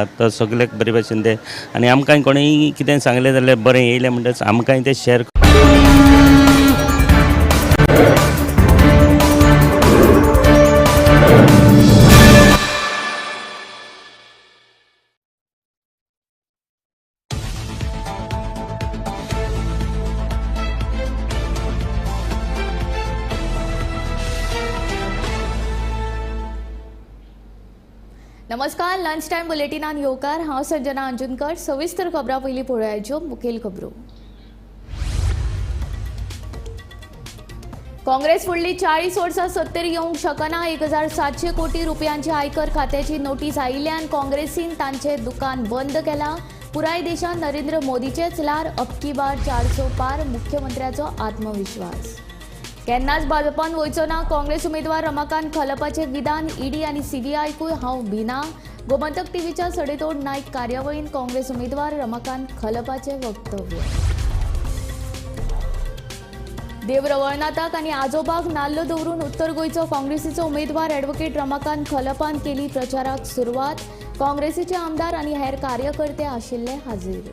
तो सगळ्याक बरे भशेन ते आनी आमकां कोणीय कितें सांगलें जाल्यार बरें येयलें म्हणटच आमकांय तें शेअर. नमस्कार, लंच टायम बुलेटिनान येवकार. हांव संजना अंजुनकर. सविस्तर खबरां पयलीं पळोवयाच्यो मुखेल खबरो. काँग्रेस फुडली 40 वर्सां सत्तेर येवंक शकना. 1700 कोटी रुपयांची आयकर खात्याची नोटीस आयिल्ल्यान काँग्रेसीन तांचें दुकान बंद केलां. पुराय देशांत नरेंद्र मोदीचेच ल्हार. अबकी बार 400 पार, मुख्यमंत्र्याचो आत्मविश्वास. केन्नाच भाजपान वयचो ना, काँग्रेस उमेदवार रमाकांत खलपाचें विधान. ईडी आनी सीबीआयकूय हांव भिना. गोमंतक टीव्हीच्या सडेतोड नायक कार्यावळींत काँग्रेस उमेदवार रमाकांत खलपाचें वक्तव्य. देव रवळनाथाक आनी आजोबाक नाल्ल दवरून उत्तर गोंयचो काँग्रेसीचो उमेदवार ॲडव्होकेट रमाकांत खलपान केली प्रचाराक सुरवात. काँग्रेसीचे आमदार आनी हेर कार्यकर्ते आशिल्ले हाजीर.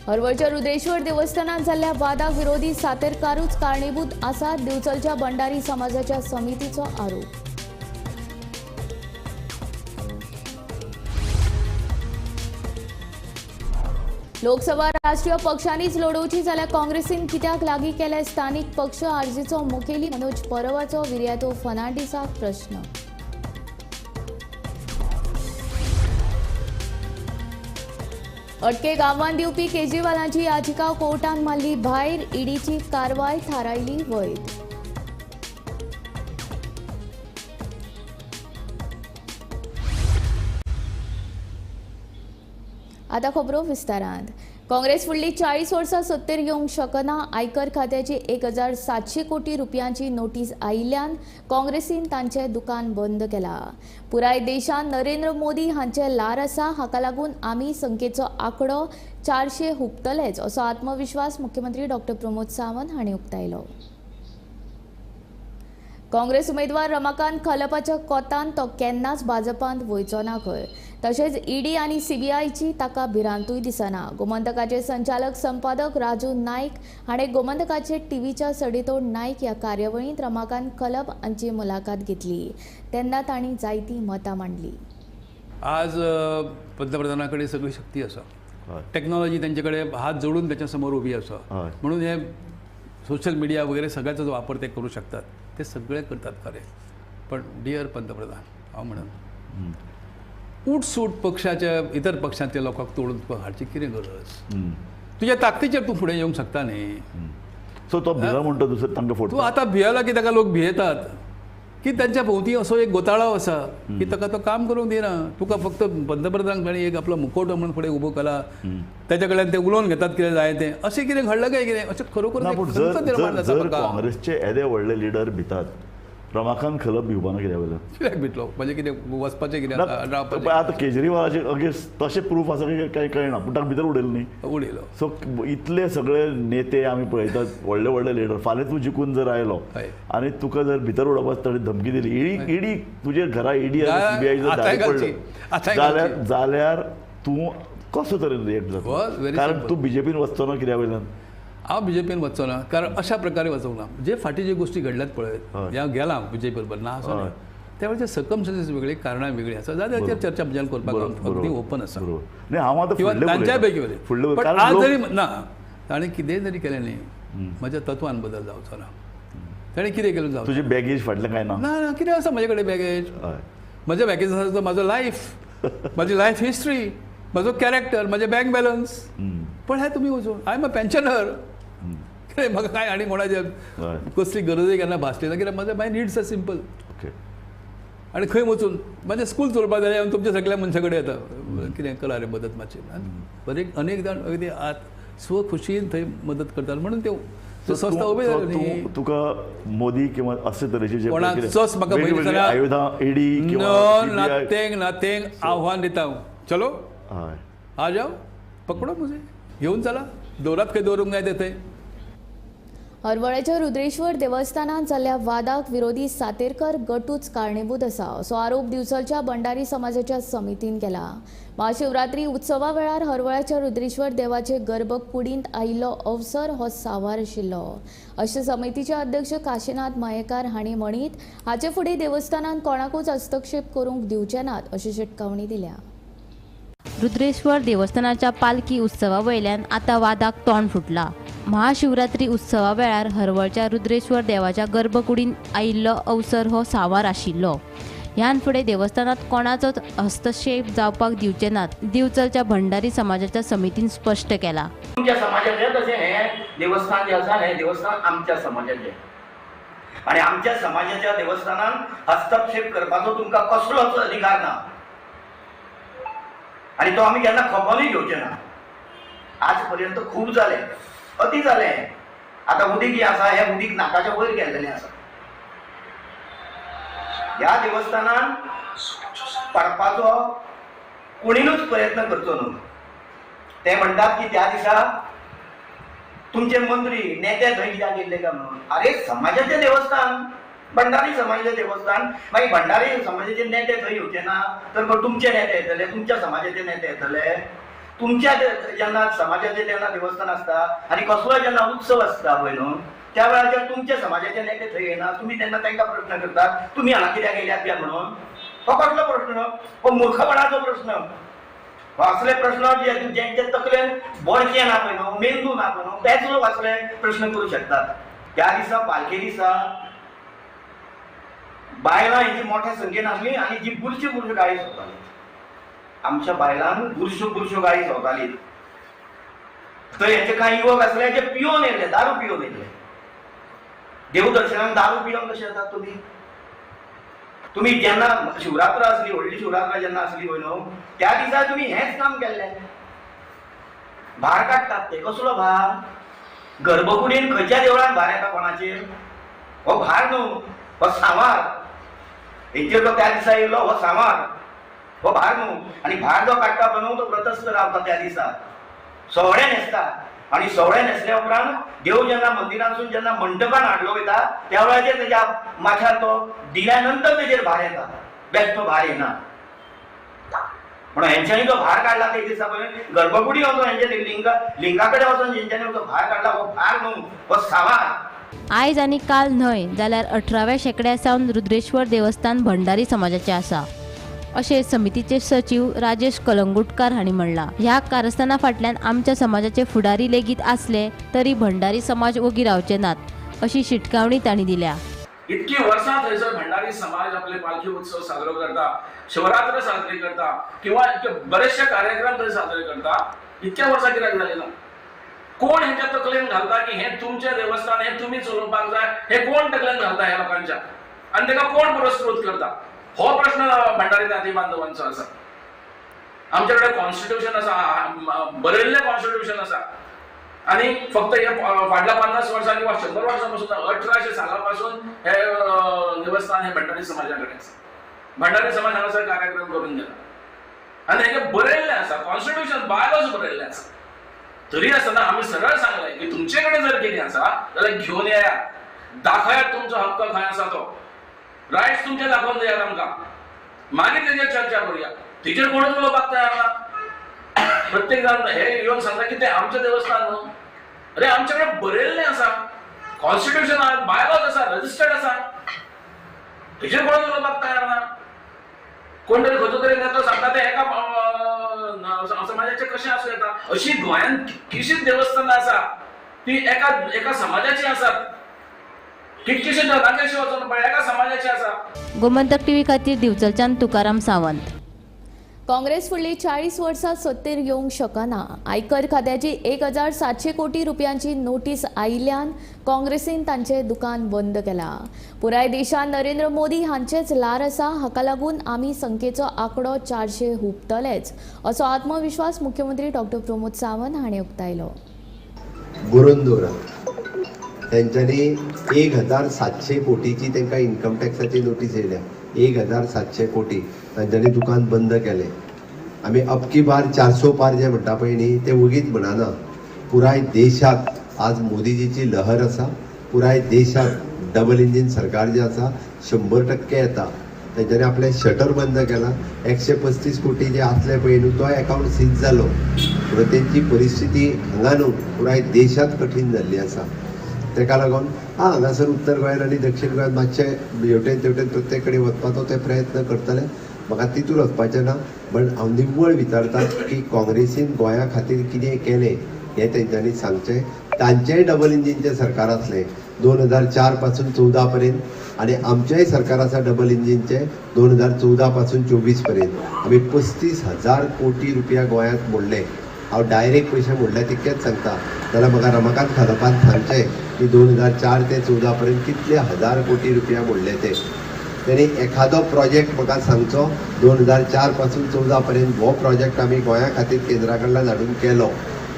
हरवळच्या रुद्रेश्वर देवस्थानात जाल्ल्या वादाक विरोधी सातेरकारूच कारणीभूत आसात, दिवचलच्या भंडारी समाजाच्या समितीचो आरोप. लोकसभा राष्ट्रीय पक्षांनीच लढोवची जाल्यार काँग्रेसीन कित्याक लागीं केले स्थानीक पक्ष, आरजीचो मुखेली मनोज परबाचो विरियातो फर्नांडीसाक प्रश्न. अटकेक आव्हान दिवपी केजरीवालांची याचिका कोर्टान मारली भायर, ईडीची कारवाय थारायली वैध. आता खबरो विस्तारांत. काँग्रेस फुडली 40 वर्सां सत्तेर येवंक शकना. आयकर खात्याची 1700 कोटी रुपयांची नोटीस आयिल्ल्यान काँग्रेसीन तांचें दुकान बंद केलां. पुराय देशांत नरेंद्र मोदी हांचें ल्हार आसा, हाका लागून आमी संख्येचो आंकडो 400 हुपतलेच असो आत्मविश्वास मुख्यमंत्री डॉक्टर प्रमोद सावंत हांणी उक्तायलो. काँग्रेस उमेदवार रमाकांत खलपाच्या कोतान तो केन्नाच भाजपांत वयचो ना खंय. तशेंच ईडी आनी सीबीआयची ताका भिरांतूय दिसना. गोमंतकाचे संचालक संपादक राजू नायक हाणें गोमंतकाचे टीव्हीच्या सडेतोड नायक ह्या कार्यावळींत रमाकांत खलप हांची मुलाखत घेतली तेन्ना तांणी जायतीं मतां मांडली. आज पंतप्रधाना कडेन सगळी शक्ती आसा, टेक्नॉलॉजी तांचे कडेन हात जोडून ताच्या समोर उबी आसा, म्हणून हे सोशल मिडिया वगैरे सगळ्याचो वापर ते करू शकतात, ते सगळे करतात खरे. पण डियर पंतप्रधान, हांव म्हणून उठसूट पक्षाच्या इतर पक्षांतल्या लोकांक तोडून तुका हाडची कितें गरज? तुज्या ताकदीचेर तूं फुडें येवंक शकता न्ही. सो तो भिला म्हणटा दुसरें तांकां फोडटा. तूं आतां भियेला की ताका लोक भियेतात की तांच्या भोंवती असो एक गोताळो आसा की ताका तो काम करूंक दिना. तुका फक्त पंतप्रधान ताणें एक आपलो मुखवटो म्हणून फुडें उबो केला, ताच्या कडल्यान ते उलोवन घेतात कितें जाय तें. अशें कितें घडलां काय कितें अशें खरोखर? जर काँग्रेसचे येदे व्हडले लिडर भितात, रमाकांत खलप भिवपाना कित्या वयल्यान? कित्याक भितलो? म्हणजे कितें वचपाचें कितें आतां केजरीवालाचे अगेन्स्ट तशें प्रूफ आसा की कांय कळना, पूण ताका भितर उडयलो न्ही, उडयलो. सो इतले सगळे नेते आमी पळयतात, व्हडले व्हडले लिडर, फाल्यां तूं जिखून जर आयलो आनी तुका जर भितर उडोवपाक ताणें धमकी दिली, ईडी ईडी तुजे घरा ईडी आनी सीबीआय जर धाड पडलो जाल्यार तूं कसो तरेन रिएक्ट जाता? कारण तूं बीजेपीन वचचो ना कित्या वयल्यान? हांव बीजेपीन वचचो ना, कारण अशा प्रकारे वचूंक ना. जे फाटीं ज्यो गोश्टी घडल्यात पळय, हांव गेलां बीजेपी बरोबर ना असो न्ही, त्या वेळचे सर्कमस्टन्सीस वेगळी, कारणां वेगळी आसा, जाल्यार ताचेर चर्चा म्हज्यान करपाक अगदी ओपन आसा. किंवा तांच्याय पैकी वेगळी. पण आज जरी ना ताणें कितेंय जरी केलें न्ही, म्हज्या तत्वान बदल जावचो ना. ताणें कितें केलें जावचो? तुजी बॅगेज फाटलें कांय ना? ना ना, कितें आसा म्हजे कडेन बॅगेज? म्हज्या बॅगेज आसा तो म्हजो लायफ, म्हजी लायफ हिस्ट्री, म्हजो कॅरेक्टर, म्हजें बँक बॅलन्स. पण हें तुमी वचून I am a pensioner, कितें म्हाका कांय आनी कोणाचे कसली गरजूय केन्ना भासली ना, कित्याक म्हजें my needs are simple. आनी खंय वचून म्हाजें स्कूल चलोवपाक जाय, हांव तुमच्या सगळ्या मनशां कडेन येता, कितें करा रे मदत मातशी. बरें, अनेक जाण अगदी आत स्वखुशीन थंय मदत करतात, म्हणून त्यो संस्था उबी जाली. तुका मोदी किंवा अशे तरेचे जे कोणाचोच म्हाका आयुधां ईडी नथिंग नथिंग आव्हान दिता हांव, चलो आ जाओ पकडो मुझे, घेवन चला, दवरात खंय दवरूंक जाय ते थंय. हरवळ्याच्या रुद्रेश्वर देवस्थानात जाल्ल्या वादाक विरोधी सातेरकर गटूच कारणीभूत आसा असो आरोप दिवचलच्या भंडारी समाजाच्या समितीन केला. महाशिवरात्री उत्सवा वेळार हरवळ्याच्या रुद्रेश्वर देवाचे गर्भकुडींत आयिल्लो अवसर हो सावार आशिल्लो अशें समितीचे अध्यक्ष काशीनाथ मयेकार हांणी म्हणीत हाचे फुडें देवस्थानांत कोणाकूच हस्तक्षेप करूंक दिवचे नात अशी शिटकावणी दिल्या. रुद्रेश्वर देवस्थानाच्या पालखी उत्सवा वयल्यान आतां वादाक तोंड फुटला. महाशिवरात्री उत्सवा वेळार हरवळच्या रुद्रेश्वर देवाच्या गर्भकुडीन आयिल्लो अवसर हो सावार आशिल्लो. ह्यान फुडें देवस्थानात कोणाचोच हस्तक्षेप जावपाक दिवचे नात दिवचलच्या भंडारी समाजाच्या समितीन स्पश्ट केला. तुमच्या समाजाचे तशें हें देवस्थान जें आसा हें देवस्थान आमच्या समाजाचें आनी आमच्या समाजाच्या देवस्थानान हस्तक्षेप करपाचो तुमकां कसलोच अधिकार ना आनी तो आमी केन्ना खपोनूय घेवचे ना. आज पर्यंत खूब जालें, अती जालें. आतां उदीक जें आसा हें उदीक नाकाच्या वयर गेल्लेलें आसा. ह्या देवस्थानान पडपाचो कोणीनूच प्रयत्न करचो न्हू. ते म्हणटात की त्या दिसा तुमचे मंत्री नेते थंय कित्याक गेल्ले काय म्हणून. अरे समाजाचें देवस्थान, भंडारी समाजाचें देवस्थान, मागीर भंडारी समाजाचे नेते थंय येवचे ना तर तुमचे नेते येतले, तुमच्या समाजाचे नेते येतले. तुमच्या जेन्ना समाजाचें जेन्ना देवस्थान आसता आनी कसलोय जेन्ना उत्सव आसता पळय न्हू त्या वेळार तुमच्या समाजाचे नेते थंय येना, तुमी तेन्ना तांकां प्रश्न करतात तुमी हांगा कित्याक येयल्यात काय म्हणून. हो कसलो प्रश्न? हो मूर्खपणाचो प्रश्न. हो असले प्रश्न जे जेंच्या तकलेन बोडके ना पळय न्हू, मेंदू ना पळय न्हू, तेच लोक असले प्रश्न करूं शकतात. त्या दिसा पालखे दिसा बायलां हेची मोठ्या संख्येन आसली आनी जी बुरशी बुरश्यो गाळी सोदताली, आमच्या बायलांक बुरश्यो बुरश्यो गाळी सोदताली. तर हेचे कांय युवक आसले जे पियोन येयले, दारू पियोन येयले. देवदर्शनाक दारू पियोन कशें येतात तुमी? तुमी जेन्ना शिवरात्र आसली, व्हडली शिवरात्र जेन्ना आसली पळय न्हू त्या दिसा तुमी हेंच काम केल्लें. भार काडटात ते. कसलो भार? गर्भकुडीन खंयच्या देवळान भार येता कोणाचेर? हो भार न्हू, हो सांवार. हेंचेर तो त्या दिसा येयलो हो सांवार, हो भार न्हू. आनी भार जो काडटा पळय न्हू तो व्रतस्थ रावता त्या दिसा, सवळें न्हेसता आनी सवळें न्हेसल्या उपरांत देव जेन्ना मंदिरांतसून जेन्ना मंटपान हाडलो वयता त्या वेळाचेर तेज्या माथ्यार तो दिल्या नंतर तेजेर भार येता, बेश्टो भार येना. म्हणून हेंच्यांनी जो भार काडला ते दिसा पळय गर्भकुडी वचून हेंच्या लिंगा कडेन वचून हेंच्यांनी जो भार काडला हो भार न्हू, हो सांवार. आयज आनी काल न्हय जाल्यार 18व्या शेंकड्या सावन रुद्रेश्वर देवस्थान भंडारी समाजाचें आसा अशें समितीचे सचीव राजेश कलंगुटकार हांणी म्हणलां. ह्या कारस्थाना फाटल्यान आमच्या समाजाचे फुडारी लेगीत आसले तरी भंडारी समाज ओगी रावचे नात अशी शिटकावणी तांणी दिल्या. इतकी वर्सां थंयसर भंडारी समाज आपले पालखी उत्सव साजरो करता, शिवरात्र साजरी करता किंवा बरेचशे कार्यक्रम थंय साजरे करता. इतक्या वर्सां कित्याक जालें ना? कोण हेंच्या तकलेन घालता की हें तुमचें देवस्थान, हें तुमी चलोवपाक जाय? हें कोण तकलेन घालता ह्या लोकांच्या आनी ताका कोण पुरस्कृत करता? हो प्रश्न भंडारी जाती बांधवांचो आसा. आमचे कडेन कॉन्स्टिट्युशन आसा, बरयल्लें कॉन्स्टिट्युशन आसा आनी फक्त हे फाटल्या 50 वर्सां किंवा 100 वर्सां पासून 1800 साला पासून हे देवस्थान हे भंडारी समाजा कडेन आसा. भंडारी समाज हांगासर कार्यक्रम करून गेला आनी हें बरयल्लें आसा, कॉन्स्टिट्युशन बायलॉज बरयल्लें आसा. तरी आसतना आमी सरळ सांगलें की तुमचे कडेन जर कितें आसा जाल्यार घेवन येयात, दाखयात तुमचो हक्क खंय आसा तो, रायट्स तुमचे दाखोवन दियात आमकां, मागीर तेजेर चर्चा करुया. तेजेर कोणूच उलोवपाक तयार ना. प्रत्येक जाण हे येवन सांगता की तें आमचें देवस्थान न्हू. अरे आमचे कडेन बरयल्लें आसा, कॉन्स्टिट्युशन आसा, बायलॉज आसा, रजिस्टर्ड आसा, तेजेर कोणूच उलोवपाक तयार ना. कोण तरी खंयचो तरी नेतो सांगता ते एका समाजाचें कशें आसूं येता? अशी गोंयांत कितलींशींच देवस्थानां आसा ती एका एका समाजाची आसात, कितलींशीं नाकेशी वचून पळय एका समाजाची आसा. गोमंतक टीव्ही खातीर दिवचलच्यान तुकाराम सावंत. काँग्रेस फुडली 40 वर्सां सत्तेर येवंक शकना. आयकर खात्याची 1700 कोटी रुपयांची नोटीस आयिल्ल्यान काँग्रेसीन तांचें दुकान बंद केलां. पुराय देशांत नरेंद्र मोदी हांचेच ल्हार आसा, हाका लागून आमी संख्येचो आंकडो 400 हुपतलेच असो आत्मविश्वास मुख्यमंत्री डॉक्टर प्रमोद सावंत हांणी उक्तायलो. बरोवन दवरात, तेंच्यांनी 1700 कोटीची तांकां इन्कम टॅक्साची नोटीस येयल्या. 1700 कोटी तांच्यांनी दुकान बंद केलें. आमी अबकी बार 400 पार जे म्हणटा पळय न्ही ते वगीच म्हणना. पुराय देशाक आज मोदीजीची लहर आसा. पुराय देशात डबल इंजीन सरकार जें आसा 100% येता. तेंच्यांनी आपलें शटर बंद केलां. 135 कोटी जे आसले पळय न्हू, तो एकावंट सीज जालो. म्हणून तेंची परिस्थिती हांगा न्हू, पुराय देशांत कठीण जाल्ली आसा. तेका लागून हा हांगासर उत्तर गोंयांत आनी दक्षिण गोंयांत मातशें हेवटेन तेवटेन प्रत्येक कडेन वचपाचो ते प्रयत्न करतले. म्हाका तितूर वचपाचें ना, बट हांव निव्वळ विचारता की काँग्रेसीन गोंया खातीर कितें केलें हें तेंच्यांनी सांगचें. तांचेंय डबल इंजीनचें सरकार आसलें 2004 पासून 14 पर्यंत, आनी आमचेंय सरकार आसा डबल इंजीनचें 2014 पासून 24 पर्यंत. आमी 35,000 कोटी रुपया गोंयांत मोडले. हांव डायरेक्ट पयशे मोडले तितकेच सांगता, जाल्यार म्हाका रमाकांत खलपान सांगचें की 2004 ते 14 पर्यंत कितले हजार कोटी रुपया मोडले ते. तेणी एखादो प्रोजेक्ट म्हाका सांगचो, 2004 पासून 14 पर्यंत हो प्रोजेक्ट आमी गोंया खातीर केंद्रा कडल्यान हाडून केलो.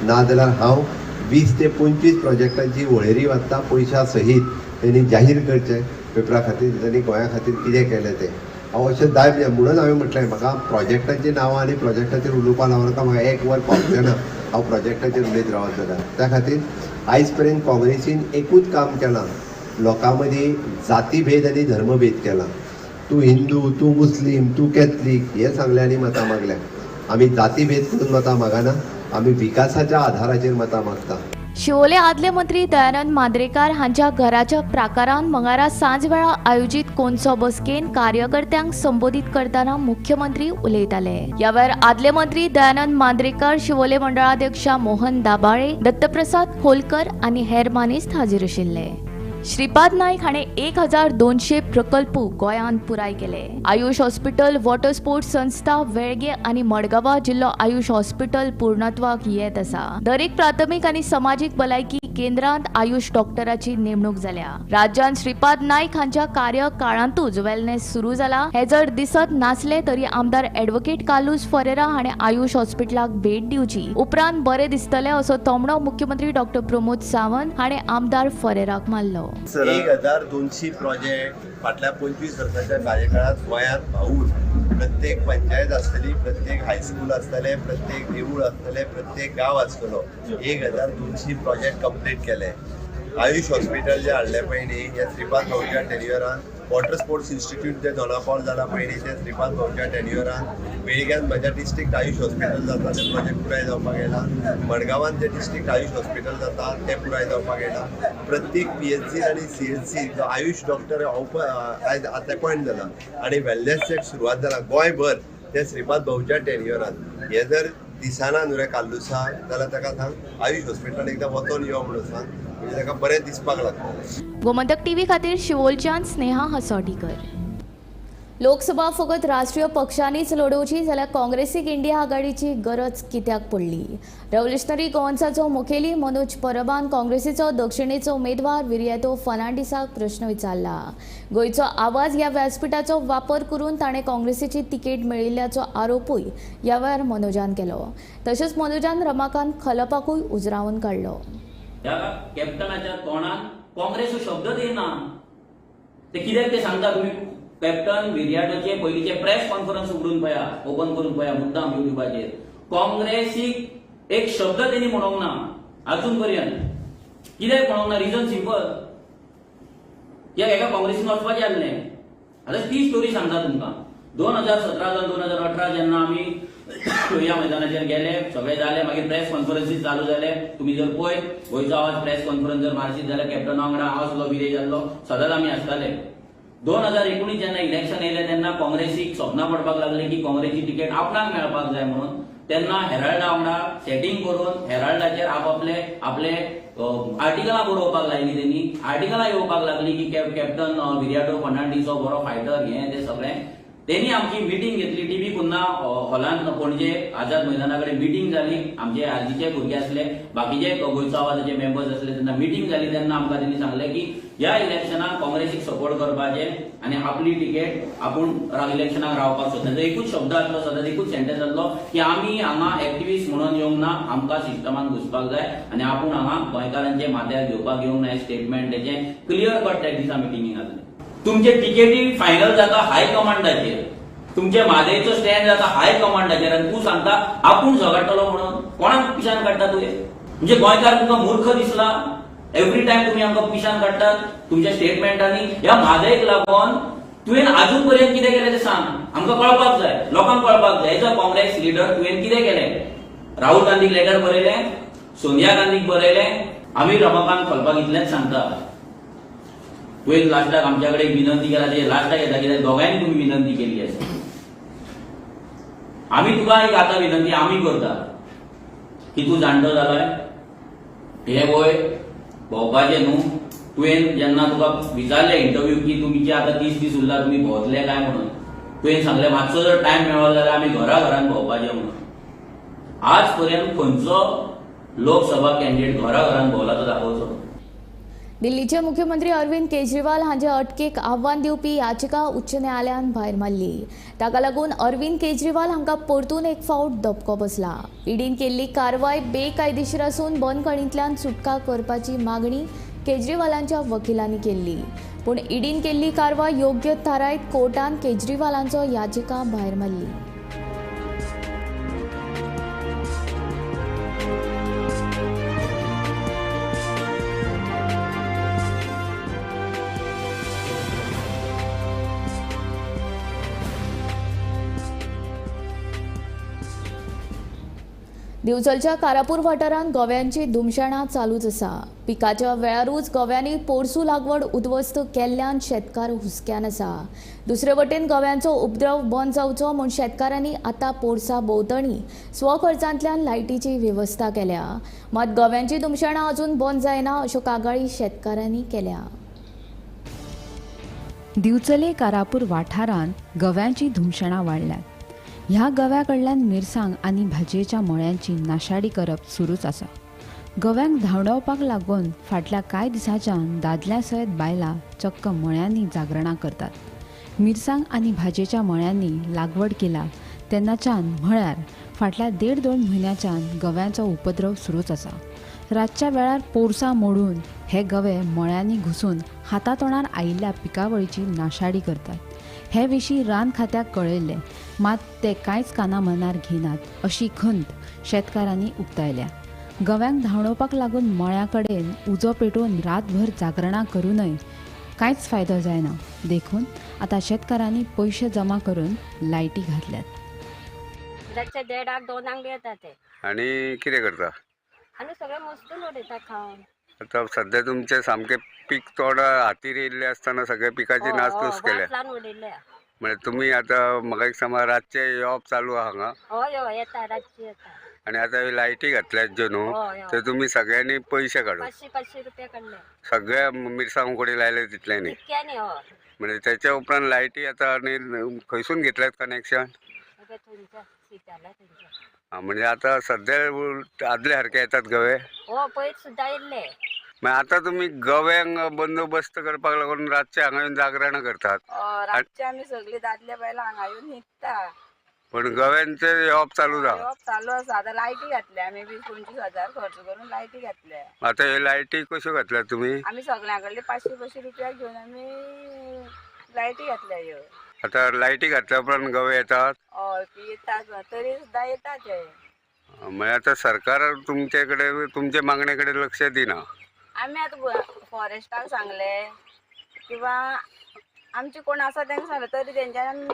नाजाल्यार हांव 20 ते 25 प्रोजेक्टांची वळेरी वाचता पयशा सहीत. तेणी जाहीर करचें पेपरा खातीर तेणी गोंया खातीर कितें केलें तें. हांव अशें जाय म्हणून हांवें म्हटलें म्हाका प्रोजेक्टांची नांवां आनी प्रोजेक्टाचेर उलोवपाक लावं नाका, म्हाका एक वर पावचें ना हांव प्रोजेक्टाचेर उलयत रावत जाल्यार. त्या खातीर आयज पर्यंत काँग्रेसीन एकूच काम केलां, लोकां मदीं जातीभेद आनी धर्मभेद केला. तूं हिंदू, तूं मुस्लीम, तूं कॅथलीक हें सांगलें आनी मतां मागल्या. आमी जातीभेद करून मतां मागना, आमी विकासाच्या आधाराचेर मतां मागता. शिवोले आदले मंत्री दयानंद मांद्रेकार हांच्या घराच्या प्राकारान मंगळारा सांजवेळा आयोजीत कोनसो बसकेन कार्यकर्त्यांक संबोधीत करतना मुख्यमंत्री उलयताले. ह्या वेळार आदले मंत्री दयानंद मांद्रेकार, शिवोले मंडळाध्यक्ष मोहन दाबाळे, दत्तप्रसाद खोलकर आनी हेर मानेस्त हाजीर आशिल्ले. श्रीपाद नाईक हाणें 1200 प्रकल्प गोंयांत पुराय केले. आयुष हॉस्पिटल, वॉटर स्पोर्ट्स संस्था वेळगे आनी मडगांवा जिल्लो आयुष हॉस्पिटल पूर्णत्वाक येत आसा. दरेक प्राथमीक आनी समाजीक भलायकी केंद्रांत आयुष डॉक्टराची नेमणूक जाल्या. राज्यांत श्रीपाद नाईक हांच्या कार्यकाळांतूच वेलनेस सुरू जाला हे जर दिसत नासले तरी आमदार ॲडव्होकेट कार्लुस फरेरा हाणें आयुष हॉस्पिटलाक भेट दिवची, उपरांत बरें दिसतलें असो तोमणो मुख्यमंत्री डॉक्टर प्रमोद सावंत हाणें आमदार फरेराक मारलो. 1200 प्रोजेक्ट फाटल्या 25 वर्साच्या कार्यकाळात गोंयांत भाऊन प्रत्येक पंचायत आसतली, प्रत्येक हायस्कूल आसतलें, प्रत्येक देवूळ आसतलें, प्रत्येक गांव आसतलो. 1200 प्रोजेक्ट कंप्लीट केले. आयुष हॉस्पिटल जे हाडलें पळय न्ही, हे श्रीपाद भाऊच्या टेन्युअरान. वॉटर स्पोर्ट्स इन्स्टिट्यूट जे दोनापावल जाला पळय न्ही, ते श्रीपाद भाऊच्या टेन्युअरान. वेळग्यान म्हज्या डिस्ट्रिक्ट आयुष हॉस्पिटल जाता तें प्रोजेक्ट पुराय जावपाक येयला. मडगांवान जे डिस्ट्रिक्ट आयुष हॉस्पिटल जाता तें पुराय जावपाक येयला. प्रत्येक PHC आनी CHC जो आयुष डॉक्टर आयज आतां अपॉयंट जाला आनी वेलनेस चेक सुरवात जाला गोंयभर, ते श्रीपाद भाऊच्या टेन्युअरान. हे जर दिसना न्हू रे कार्लुसा, जाल्यार ताका सांग आयुष हॉस्पिटलान एकदां वचोन यो म्हणून सांग, म्हणजे ताका बरें दिसपाक लागतलें. गोमंतक टीव्ही खातीर शिवोलच्यान स्नेहा हसोटीकर. लोकसभा फकत राष्ट्रीय पक्षांनीच लढोवची जाल्यार काँग्रेसीक इंडिया आघाडीची गरज कित्याक पडली? रेव्होल्युशनरी गोवन्साचो मुखेली मनोज परबान काँग्रेसीचो दक्षिणेचो उमेदवार विरियातो फर्नांडीसाक प्रश्न विचारला. गोंयचो आवाज ह्या व्यासपीठाचो वापर करून ताणें काँग्रेसीची तिकेट मेळिल्ल्याचो आरोपूय ह्या वेळार मनोजान केलो. तशेंच मनोजान रमाकांत खलपाकूय उजरावन काडलो. ह्या कॅप्टनाच्या तोंडान काँग्रेस हो शब्दच येना. ते कित्याक ते सांगता तुमी कॅप्टन विरियाटोचे पयलींचे प्रेस कॉन्फरन्स उगडून पळया, ओपन करून पळया मुद्दाम युट्यूबाचेर. काँग्रेसीक एक शब्द तेणी म्हणूंक ना अजून पर्यंत. कित्याक म्हणूंक ना? रिजन सिंपल, कित्याक एका काँग्रेसीन वचपाचें आसलें. आतां ती स्टोरी सांगता तुमकां. 2017 जावन 2018 जेन्ना आमी ह्या मैदानाचेर गेले, सगळे जाले, मागीर प्रेस कॉन्फरन्सीस चालू जाले. तुमी जर पळयत गोंयचो आवाज प्रेस कॉन्फरन्स जर मारशीत जाल्यार कॅप्टना वांगडा हांव आसलो, विरेश आसलो, सदांच आमी आसताले. 2019 जेन्ना इलेक्शन येयलें तेन्ना काँग्रेसीक सपनां पडपाक लागले की काँग्रेसची तिकेट आपणाक मेळपाक जाय म्हणून. तेन्ना हेराल्डा वांगडा सेटींग करून हेराल्डाचेर आपआपले आपले आर्टिकलां बरोवपाक लायली. तेणी आर्टिकलां येवपाक लागली की कॅप्टन विरियाटो फर्नांडीस हो बरो फायटर, हें तें सगळें. तेणी आमची मिटींग घेतली टीव्ही कुन्ना हॉलान, पणजे आझाद मैदाना कडेन मिटींग जाली. आमचे आरजीचे भुरगे आसले, बाकीचे गोंयचो आवाजाचे मेंबर्स आसले. तेन्ना मिटींग जाली तेन्ना आमकां तेणी सांगलें की ह्या इलेक्शनाक काँग्रेसीक सपोर्ट करपाचें आनी आपली तिकेट आपूण इलेक्शनाक रावपाक सोदता. तेंचो एकूच शब्द आसलो, सदांच एकूच सेंटेन्स आसलो की आमी हांगा एक्टिविस्ट म्हणून येवंक ना, आमकां सिस्टमान घुसपाक जाय आनी आपूण हांगा गोंयकारांचे माथ्यार घेवपाक येवंक ना. हें स्टेटमेंट तेचें क्लियर कट त्या दिसा मिटिंगेक आसलें. तुमचे तिकेटी फायनल जाता हाय कमांडाचेर, तुमचे म्हादयचो स्टँड जाता हाय कमांडाचेर, आनी तूं सांगता आपूण झगडटलो म्हणून. कोणाक पिशान काडटा तुवें? म्हणजे गोंयकार तुमकां मूर्ख दिसला? एवरी टायम तुमी आमकां पिशान काडटात तुमच्या स्टेटमेंटांनी. ह्या म्हादयक लागून तुवें आजून पर्यंत कितें केलें तें सांग, आमकां कळपाक जाय, लोकांक कळपाक जाय. एज अ काँग्रेस लिडर तुवें कितें केलें? राहुल गांधीक लेटर बरयलें, सोनिया गांधीक बरयलें. आमी रमाकांत खलपाक इतलेंच सांगता, तुवें लास्टाक आमच्या कडेन विनंती केला, ते लास्टाक येता कित्याक दोगांयनी तुमी विनंती केल्ली आसा. आमी तुका एक आतां विनंती आमी करता की तूं जाणटो जालाय, हे वय भोंवपाचें न्हू. तुवें जेन्ना तुका विचारलें इंटरव्यू की तुमचे आतां 30 दीस उरला, तुमी भोंवतले काय म्हणून, तुवें सांगलें मातसो जर टायम मेळ्ळो जाल्यार आमी घरा घरान भोंवपाचें म्हणून. आज पर्यंत खंयचो लोकसभा कॅन्डिडेट घरा घरान भोंवला तो दाखोवचो. दिल्लीचे मुख्यमंत्री अरविंद केजरीवाल हांचे अटकेक आव्हान दिवपी याचिका उच्च न्यायालयान भायर मारली. ताका लागून अरविंद केजरीवाल हांकां परतून एक फावट धपको बसला. ईडीन केल्ली कारवाय बेकायदेशीर आसून बंदखणींतल्यान सुटका करपाची मागणी केजरीवालांच्या वकिलांनी केल्ली. पूण ईडीन केल्ली कारवाय योग्य थारायत कोर्टान केजरीवालांचो याचिका भायर मारली. दिवचलच्या कारापूर वाठारांत गव्यांची धुमशेणां चालूच आसा. पिकाच्या वेळारूच गव्यांनी पोरसू लागवड उद्ध्वस्त केल्ल्यान शेतकार हुस्क्यान आसा. दुसरे वटेन गव्यांचो उपद्रव बंद जावचो म्हूण शेतकारांनी आतां पोरसा भोंवतणी स्वखर्चांतल्यान लायटीची वेवस्था केल्या. मात गव्यांची धुमशेणां अजून बंद जायना अश्यो कागाळी शेतकारांनी केल्या. दिवचले कारापूर वाठारांत गव्यांची धुमशेणां वाडल्यात. ह्या गव्या कडल्यान मिरसांग आनी भाजयेच्या मळ्यांची नाशाडी करप सुरूच आसा. गव्यांक धांवडावपाक लागून फाटल्या कांय दिसांच्यान दादल्या सयत बायलां चक्क मळ्यांनी जागरणां करतात. मिरसांग आनी भाजयेच्या मळ्यांनी लागवड केला तेन्नाच्यान म्हळ्यार फाटल्या 1.5-2 म्हयन्याच्यान गव्यांचो उपद्रव सुरूच आसा. रातच्या वेळार पोरसां मोडून हे गवे मळ्यांनी घुसून हातातोंडार आयिल्ल्या पिकावळीची नाशाडी करतात. हे विशीं रान खात्याक कळयल्लें, मात ते कांयच काना मनार घेनात अशी खंत शेतकारांनी उक्तायल्या. गव्यांक धांवडोवपाक लागून मळ्या कडेन उजो पेटोवन रातभर जागरणां करूनय कांयच फायदो जायना. देखून आतां शेतकारांनी पयशे जमा करून लायटी घातल्यात. रातच्या 1:30-2 बी येता ते. आनी कितें करता? आनी सगळें मस्तून उडयता खावन. आतां सद्या तुमचें सामकें पीक तोडा हातीर येयल्लें आसतना सगळ्या पिकाची नासधूस केल्या. म्हणजे तुमी आतां म्हाका एक समज रातचें येवप चालू आहा हांगा. हय हय येता, रातची येता. आनी आतां लायटी घातल्यात ज्यो न्हू त्यो तुमी सगळ्यांनी पयशे काडून 500-500 रुपया काडले. सगळ्या मिरसांग कडेन लायले तितल्यांनी. म्हणजे त्याच्या उपरांत लायटी आतां आनी खंयसून घेतल्यात कनेक्शन? म्हणजे आतां सद्या आदले सारके येतात गवे? हो पयर सुद्दां येयल्ले. मागीर आतां तुमी गव्यांक बंदोबस्त करपाक लागून रातचे हांगा येवन जागरणां करतात. रातचे आमी सगळीं दादले बायलां हांगा येवन न्हिदता. पण गव्यांचे येवप चालू जा. येवप चालू आसा. आतां लायटी घातल्या आमी 20-25 हजार खर्च करून लायटी घातल्या. आतां ह्यो लायटी कश्यो घातल्यात तुमी? आमी सगळ्यां कडले 500-500 रुपया घेवन आमी लायटी घातल्या ह्यो. आतां लायटी घातल्या उपरांत गवे येतात? हय येतात, तरी सुद्दां येतात ते. म्हणजे आतां सरकार तुमचे कडेन तुमचे मागणे कडेन लक्ष दिना. आमी आतां फॉरेस्टाक सांगलें किंवा आमचे कोण आसा तांकां सांगलें तरी तेंच्यान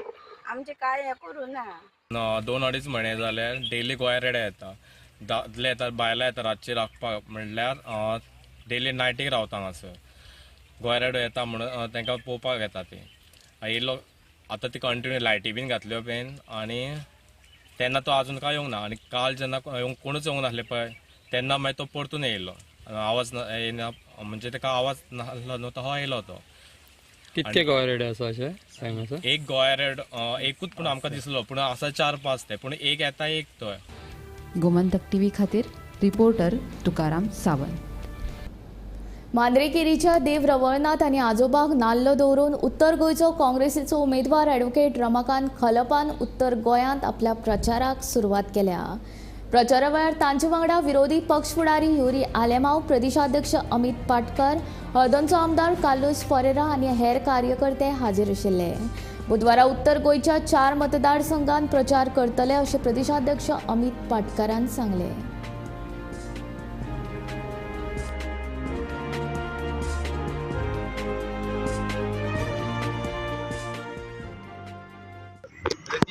आमचें कांय हें करूं ना. 2-2.5 म्हयने जाले डेली गोंया रेडे येता. दादले येतात, बायलां येता रातचे राखपाक, म्हणल्यार डेली नायटीक रावता हांगासर. गोंय रेडो येता म्हणून तांकां पळोवपाक येता ती येयलो. आतां ती कंटिन्यू लायटी बीन घातल्यो बीन आनी तेन्ना तो आजून काय येवंक ना. आनी काल जेन्ना कोणूच येवंक नासले पळय तेन्ना मागीर तो परतून येयलो. आवाज येयना म्हणजे ताका आवाज नासलो न्हू, तो येयलो तो. कितके गोवा रेडे आसा अशें सांग? एक गोवा रेड एकूच पूण आमकां दिसलो, पूण आसा 4-5 ते, पूण एक येता एक तो. गोमंतक टीव्ही खातीर रिपोर्टर तुकाराम सावंत. मांद्रेकेरीच्या देव रवळनाथ आनी आजोबाक नाल्ल दवरून उत्तर गोंयचो काँग्रेसीचो उमेदवार ॲडव्होकेट रमाकांत खलपान उत्तर गोंयांत आपल्या प्रचाराक सुरवात केल्या. प्रचारा वेळार तांचे वांगडा विरोधी पक्ष फुडारी युरी आलेमाव, प्रदेशाध्यक्ष अमित पाटकर, हळदणचो आमदार कार्लोस परेरा आनी हेर कार्यकर्ते हाजीर आशिल्ले. बुधवारा उत्तर गोंयच्या 4 मतदारसंघात प्रचार करतले अशें प्रदेशाध्यक्ष अमित पाटकरान सांगलें.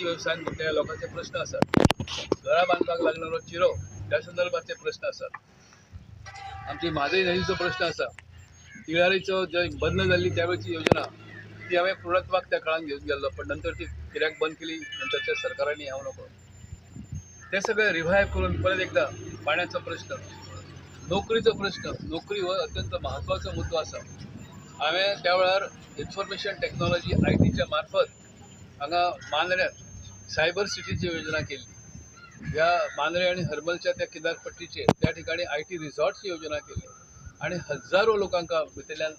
शेती वेवसायान गुंतलेल्या लोकांचे प्रश्न आसात, घरां बांदपाक लागणारो चिरो त्या संदर्भातले प्रश्न आसात, आमची म्हादय न्हंयेचो प्रश्न आसा, तिळारीचो जे बंद जाल्ली त्यावेळची योजना ती हांवें पूर्णत्वाक त्या काळान घेवन गेल्लो, पण नंतर ती कित्याक बंद केली नंतरच्या सरकारांनी हांव नको ते सगळे रिव्हायव करून परत एकदा पाण्याचो प्रश्न, नोकरीचो प्रश्न, नोकरी हो अत्यंत महत्वाचो मुद्दो आसा. हांवें त्या वेळार इन्फॉर्मेशन टेक्नॉलॉजी आयटीच्या मार्फत हांगा मांद्र्यांत सायबर सिटीची योजना केली. ह्या मांद्रे आनी हरमलच्या त्या किनारपट्टीचेर त्या ठिकाणी IT रिसॉर्टची योजना केली आनी हजारो लोकांक भितरल्यान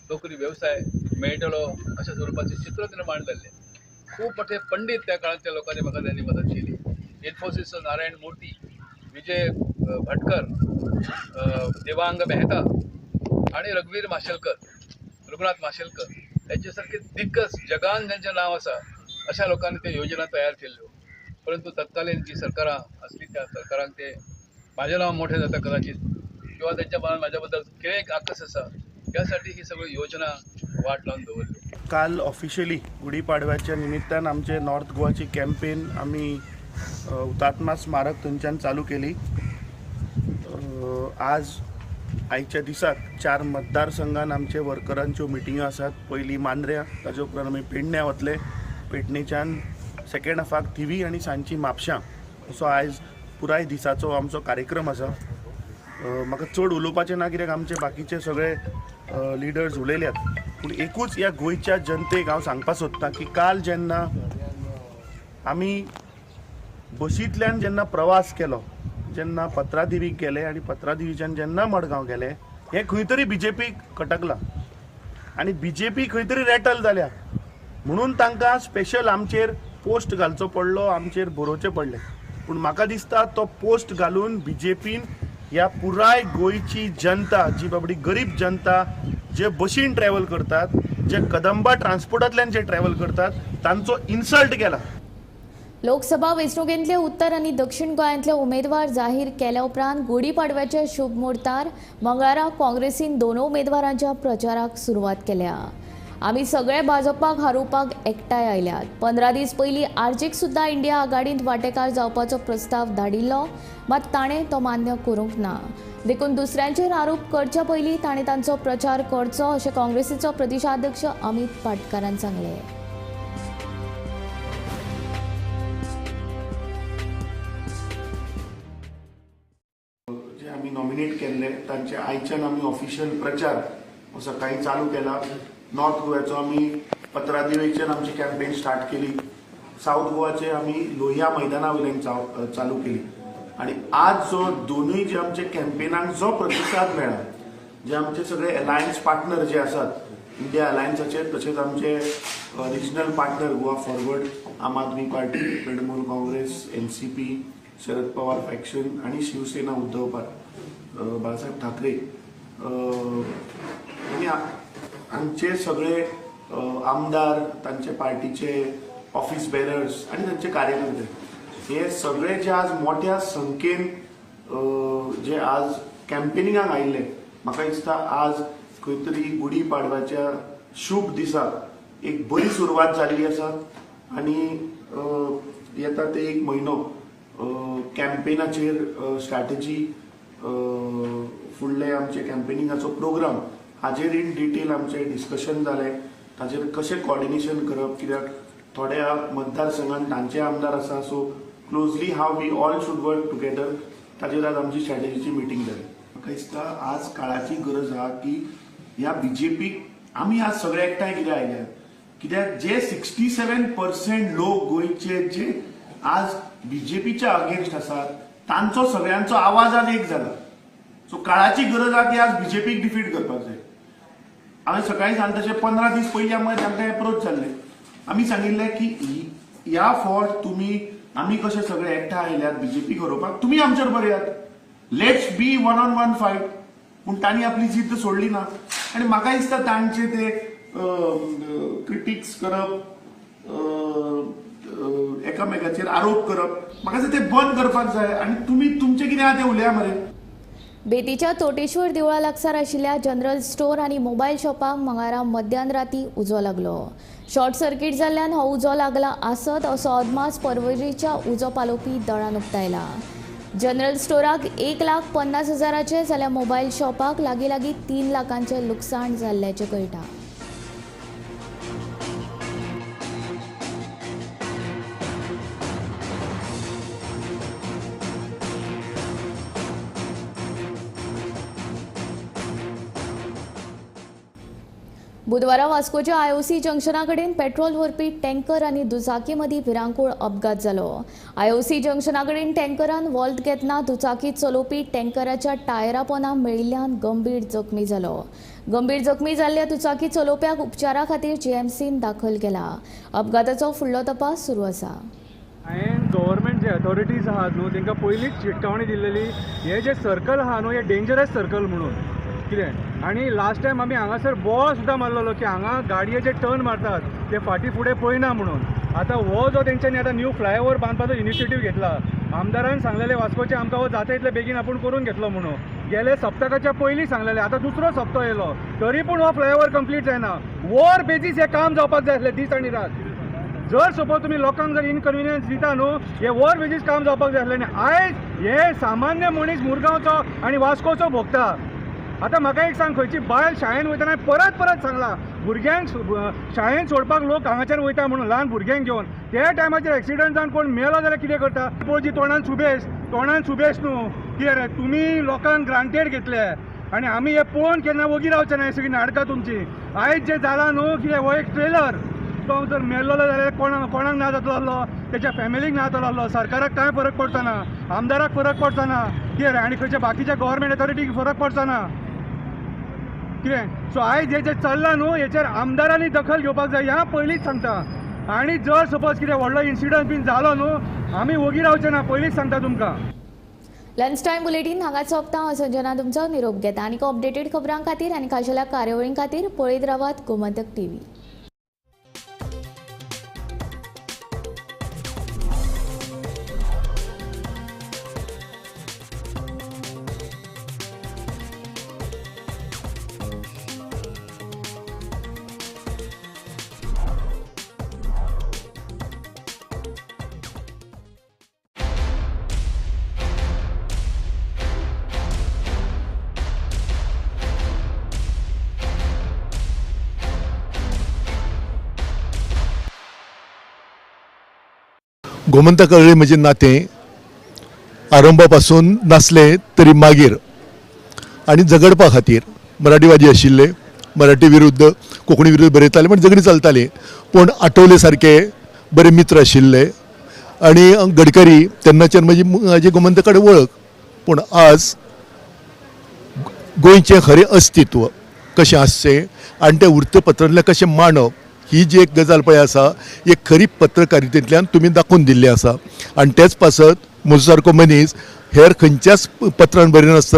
नोकरी वेवसाय मेळटलो अशा स्वरुपाचें चित्र निर्माण जाल्लें. खूब मोठे पंडीत त्या काळांतल्या लोकांनी म्हाका त्यांनी मदत केली. इन्फोसिसचो नारायण मूर्ती, विजय भाटकर, देवांग मेहता आणि रघुवीर माशेलकर, रघुनाथ माशेलकर यांच्यासारखे दिग्गज जगान ज्यांचें नांव आसा अशा लोकांनी ते योजना तयार केल्ल्यो. परंतु तत्कालीन जी सरकारां आसली त्या सरकारांक ते म्हाजें नांव मोठें जाता कदाचित किंवा त्यांच्या मनात म्हाज्या बद्दल कितें एक आकस आसा त्यासाठी ही सगळी योजना वाट लावन दवरली. काल ऑफिशियली गुढीपाडव्याच्या निमित्तान आमचे नॉर्थ गोवाची कॅम्पेन आमी हुतात्मा स्मारक थंयच्यान चालू केली. आज आयच्या दिसाक 4 मतदारसंघान आमचे वर्करांच्यो मिटिंग्यो आसात. पयली मांद्र्या, ताजे उपरांत आमी पेडण्यां वतले, पेडणेच्यान सेकेंड हाफाक थिवी आनी सांजची म्हापशां असो आयज पुराय दिसाचो आमचो कार्यक्रम आसा. म्हाका चड उलोवपाचें ना कित्याक आमचे बाकीचे सगळे लिडर्स उलयल्यात, पूण एकूच ह्या गोंयच्या जनतेक हांव सांगपाक सोदतां की काल जेन्ना आमी बशींतल्यान जेन्ना प्रवास केलो, जेन्ना पत्रादेवीक गेले आनी पत्रादेवीच्यान जेन्ना मडगांव गेले, हें खंय तरी बीजेपीक खटकलां आनी बीजेपी खंय तरी रेटल जाल्या म्हणून तांकां स्पेशल आमचेर पोस्ट घालचो पडलो, आमचेर बरोवचें पडलें. पूण म्हाका दिसता तो पोस्ट घालून बीजेपीन ह्या पुराय गोंयची जनता, जी बाबडी गरीब जनता जे बशीन ट्रॅव्हल करतात, जे कदंबा ट्रान्सपोर्टांतल्यान जे ट्रॅव्हल करतात, तांचो इन्सल्ट केला. लोकसभा वेंचणुकेंतले उत्तर आनी दक्षिण गोंयांतले उमेदवार जाहीर केल्या उपरांत गुढीपाडव्याच्या शुभ मुहूर्तार मंगळारा काँग्रेसीन दोनूय उमेदवारांच्या प्रचाराक सुरवात केल्या. आमी सगळे भाजपाक हारोवपाक एकठांय आयल्यात. 15 दीस पयलीं आरजीक सुद्दां इंडिया आघाडींत वांटेकार जावपाचो प्रस्ताव धाडिल्लो, मात ताणें तो मान्य करूंक ना. देखून दुसऱ्यांचेर आरोप करच्या पयलीं ताणें तांचो प्रचार करचो अशें काँग्रेसीचो प्रदेशाध्यक्ष अमित पाटकारान सांगलें. जे आमी नॉमिनेट केल्ले तांचे आयच्यान आमी ऑफिशियल प्रचार सकाळी चालू केला. नॉर्थ गोव्याचो आमी पत्रादेवीच्यान आमची कॅम्पेन स्टार्ट केली, सावथ गोवाचे आमी लोहिया मैदाना वयल्यान चालू केली आनी आज जो दोनूय जे आमचे कॅम्पेनाक जो प्रतिसाद मेळ्ळा, जे आमचे सगळे अलायन्स पार्टनर जे आसात इंडिया अलायन्साचे, तशेंच आमचे regional partner Goa Forward, Aam Aadmi Party, Trinamool Congress, NCP, Sharad Pawar faction आनी शिवसेना उद्धव बाळासाहेब ठाकरे आनी आमचे सगळे आमदार, तांचे पार्टीचे ऑफिस बेरर्स आनी तांचे कार्यकर्ते हे सगळे जे आज मोठ्या संख्येन जे आज कॅम्पेनिंगाक आयिल्ले, म्हाका दिसता आज खंय तरी गुढी पाडव्याच्या शुभ दिसाक एक बरी सुरवात जाल्ली आसा आनी येता ते एक म्हयनो कॅम्पेनाचेर स्ट्रॅटेजी, फुडले आमचे कॅम्पेनिंगाचो प्रोग्राम हाजेर इन डिटेल आमचें डिस्कशन जालें. ताजेर कशें कॉर्डिनेशन करप, कित्याक थोड्या मतदारसंघान तांचे आमदार आसा, so closely how we all should work together ताजेर आज आमची स्ट्रॅटेजीची मिटींग जाली. म्हाका दिसता आज काळाची गरज आहा की ह्या बीजेपीक आमी आज सगळे एकठांय कित्याक आयल्यात, कित्याक जे 67% लोक गोंयचे जे आज बीजेपीच्या अगेन्स्ट आसात तांचो सगळ्यांचो आवाज आज एक जाला. सो काळाची गरज आहा की आज बीजेपीक डिफीट करपाक जाय. हांवें सकाळी सांगता तशें 15 दीस पयलीं आमकां तांकां एप्रोच जाल्ले, आमी सांगिल्लें की ह्या फावट तुमी आमी कशे सगळे एकठांय आयल्यात बीजेपीक हरोवपाक, तुमी आमचेर बरयात, let's be one on one fight. पूण तांणी आपली जिद्द सोडली ना आनी म्हाका दिसता तांचे ते क्रिटिक्स करप, एकामेकाचेर आरोप करप, म्हाका दिसता ते बंद करपाक जाय आनी तुमी तुमचें कितें आहा तें उलया मरे. बेतीच्या तोटेश्वर देवळा लागसार आशिल्ल्या जनरल स्टोर आनी मोबायल शॉपाक मंगळारा मध्यान राती उजो लागलो. शॉर्ट सर्किट जाल्ल्यान हो उजो लागला आसत असो अदमास पर्वरीच्या उजो पालोवपी दळान उक्तायला. जनरल स्टोराक 1,50,000 जाल्यार मोबायल शॉपाक लागीं लागीं 3 लाखांचें लुकसाण जाल्ल्याचें कळटा. बुधवारा वास्कोच्या आयओसी जंक्शना कडेन पेट्रोल व्हरपी टँकर आनी दुचाकी मदीं भिरांकूळ अपघात जालो. आयओसी जंक्शना कडेन टँकरान वॉल्त घेतना दुचाकी चलोवपी टँकराच्या टायरा पोंदा मेळिल्ल्यान गंभीर जखमी जालो. गंभीर जखमी जाल्ल्या दुचाकी चलोवप्याक उपचारा खातीर जीएमसीन दाखल केला. अपघाताचो फुडलो तपास सुरू आसा. हांवें गव्हर्मेंट जे अथॉरिटीज आहात न्हू तांकां पयलींच शिटकावणी दिल्लेली, हे जे सर्कल आहा न्हू हे डेंजरस सर्कल म्हणून कितें. आनी लास्ट टायम आमी हांगासर बोवाळ सुद्दां मारलेलो की हांगा गाडयेचे टर्न मारतात ते फाटीं फुडें पळयना म्हणून. आतां हो जो तेंच्यांनी आतां न्यू फ्लायओवर बांदपाचो इनिशिएटीव घेतला, आमदारान सांगलेलें वास्कोचें आमकां हो जाता इतले बेगीन आपूण करून घेतलो म्हणून, गेले सप्तकाच्या पयलीं सांगलेलें, आतां दुसरो सप्तक येयलो तरी पूण हो फ्लायओवर कंप्लीट जायना. वर बेजीस हें काम जावपाक जाय आसलें दीस आनी रात. जर सपोज तुमी लोकांक जर इनकन्विनियन्स दिता न्हू, हे वर बेजीस काम जावपाक जाय आसलें. आनी आयज हे सामान्य मनीस मुरगांवचो आनी वास्कोचो भोगता. आतां म्हाका एक सांग, खंयची बायल शाळेन वयतना परत परत सांगलां भुरग्यांक शाळेन सोडपाक लोक हांगाच्यान वयता म्हणून ल्हान भुरग्यांक घेवन, त्या टायमाचेर एक्सिडंट जावन कोण मेलो जाल्यार कितें करता? पळोवची तोंडान सुबेज, तोंडान सुबेज न्हू कितें रे, तुमी लोकांक ग्रांटेड घेतले आनी आमी हें पळोवन केन्ना वगी रावचे ना. हे सगळीं नाटकां तुमची. आयज जें जालां न्हू कितें, हो एक ट्रेलर तो जर मेल्लो जाल्यार कोणाक ना जातलो आसलो, तेच्या फॅमिलीक ना जातलो आसलो, सरकाराक कांय फरक पडचो ना, आमदाराक फरक पडचो ना कितें रे, आनी खंयच्या बाकीच्या गव्हर्मेंट अथॉरिटीक फरक पडचो ना कितें. सो आयज हें जें चल्लां न्हू हेचेर आमदारांनी दखल घेवपाक जाय, ह्या पयलींच सांगता. आनी जर सपोज कितें व्हडलो इन्सिडंट बीन जालो न्हू आमी वगी रावचे ना, पयलींच सांगता तुमकां. लंच टायम बुलेटीन हांगा सोंपता. हांव संजना तुमचो निरोप घेता. आनी अपडेटेड खबरां खातीर आनी खाशेल्या कार्यावळीं खातीर पळयत रावात गोमंतक टीव्ही. गोमंतक कडेन म्हजें नातें आरंभापासून नासलें तरी मागीर आनी झगडपा खातीर मराठीवादी आशिल्ले, मराठी विरुद्ध कोंकणी विरुद्ध बरयताले, पण झगडीं चलतालीं. पूण आठवले सारके बरे मित्र आशिल्ले आनी गडकरी तेन्नाच्यान म्हजी गोमंतक कडेन वळख. पूण आज गोंयचें खरें अस्तित्व कशें आसचें आनी तें वृत्तपत्रांतल्यान कशें मांडप ही जी एक गजाल पळय आसा, एक खरी पत्रकारितेंतल्यान तुमी दाखोवन दिल्ली आसा. आनी तेच पासत म्हजो सारको मनीस हेर खंयच्याच पत्रान बरयनासतना